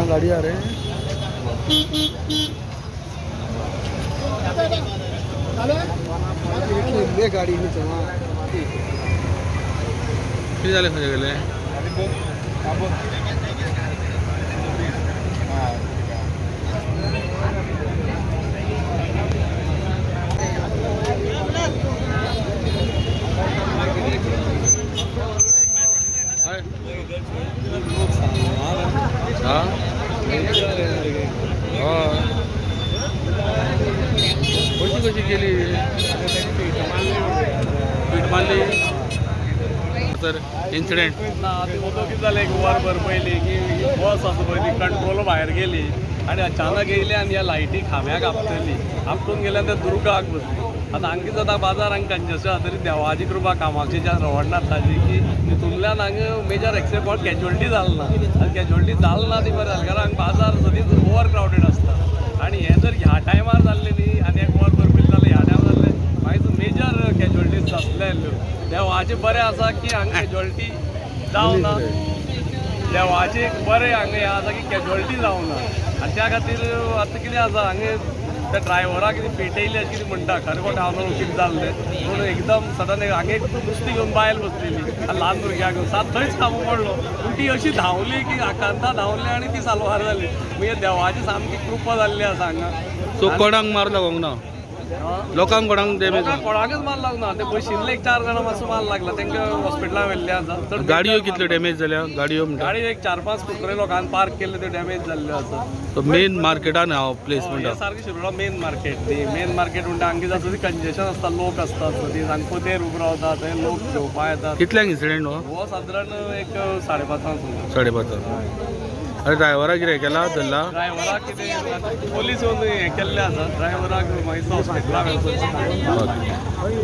पुराना गाडी आ रे. गाडी. कितें जालें, खंय गेले? हय. हा हय. कशी कशी केली? पीठ मारली तर इन्सिडेंट. ना, ते उदक कितें जालें, एक वरभर पयलीं की बस आसा पळय ती कंट्रोल भायर गेली आनी अचानक येयली आनी ह्या लायटी खांब्याक आपटली. आपटून गेल्यान त्या दुर्गाक बसली. आतां हांगा कितें जाता, बाजार हांगा कंजस्टेड आसा, तरी देवाची कृपा कामाक्षीच्या, रवळनाथाची की तितूंतल्यान हांगा मेजर एक्सिडंट कोण कॅज्युअलिटी जाल ना. आनी कॅज्युअलिटी जाल ना ती बरें जालें, कारण हांगा बाजार सदींच ओवर क्रावडेड आसता. आनी हें जर ह्या टायमार जाल्लें न्ही आनी एक वरभर पयलीं जालें, ह्या टायमार जाल्लें, मागीर मेजर कॅज्युअलिटीज जातले आसल्यो. देवाचें बरें आसा की हांगा कॅज्युअलिटी जावना. देवाचें एक बरें हांगा हें आसा की कॅज्युअलिटी जावना. आनी त्या खातीर आतां कितें आसा, हांगा त्या ड्रायव्हराक कितें पेटयली अशें कितें म्हणटा. खरें कोण हांव न्हू कितें जालें तें, पूण एकदम सडन हांगा एक नुस्तें घेवन बायल बसलेली आनी ल्हान भुरग्याक घेवन सात थंयच खांबो पडलो. पूण ती अशी धांवली की आकांता धांवली आनी ती साल्वार जाली. म्हणजे देवाची सामकी कृपा जाल्ली आसा हांगा. सो कोणाक मार लागोंक ना? लोकांक कोणाक डॅमेज? लोकांक कोणाकच मार लागना. ते बशिल्ले एक चार जाणां मातसो मार लागला, तांकां हॉस्पिटलान व्हेल्ले आसा. चड गाडयो कितल्यो डॅमेज जाल्या गाडयो म्हणटा? गाडी एक चार पांच कुत्रे लोकांनी पार्क केल्ले, ते डॅमेज जाल्ले आसा. सो मेन मार्केटान हांव प्लेस हें म्हणटा. सारकें शिरोडा मेन मार्केट न्ही. मेन मार्केट म्हणटा हांगा जाता कंजेशन आसता, लोक आसतात सदींच हांगा, पोतेर उबो रावता, थंय लोक घेवपा येतात. कितल्यांक इन्सिडेंट हो? हो सादारण एक 5:30 सुमार. 5:30. अरे, ड्रायव्हराक कितें केला, धरला? ड्रायव्हराक कितें पोलीस येवन हें केल्लें आसा. ड्रायव्हराक मागीर हॉस्पिटलाक व्हेलो. ओके.